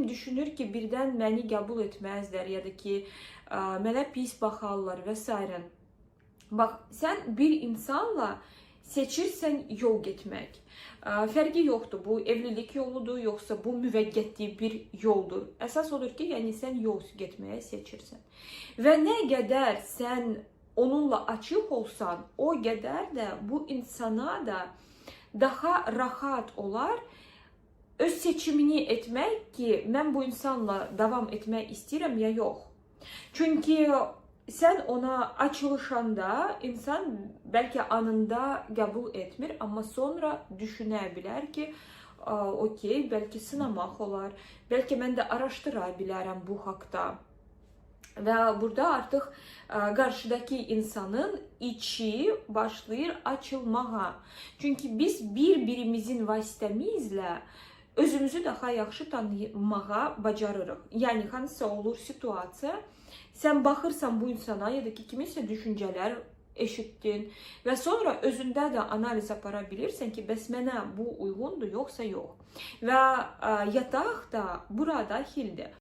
düşünür ki, birdən məni qəbul etməzlər ya da ki, mənə pis baxarlar və s. Bax, sən bir insanla seçirsən yol getmək. Fərqi yoxdur. Bu evlilik yoludur, yoxsa bu müvəqqəti bir yoldur. Əsas odur ki, yəni sən yol getməyə seçirsən. Və nə qədər sən onunla açıq olsan, o qədər də bu insana da daha rahat olar öz seçimini etmək ki, mən bu insanla davam etmək istəyirəm ya yox. Çünki sən ona açılışanda insan bəlkə anında qəbul etmir, amma sonra düşünə bilər ki, okey, bəlkə sınamaq olar, bəlkə mən də araşdıra bilərəm bu haqda. Və burada artıq qarşıdakı insanın içi başlayır açılmağa. Çünki biz bir-birimizin vasitəmizlə özümüzü daha yaxşı tanımağa bacarırıq. Yəni hansısa olur situasiya, sən baxırsan bu insana ya da ki kiminsə düşüncələr eşitdin və sonra özündə də analiz apara bilirsən ki, bəs mənə bu uyğundur yoxsa yox. Və yataq da bura daxildir.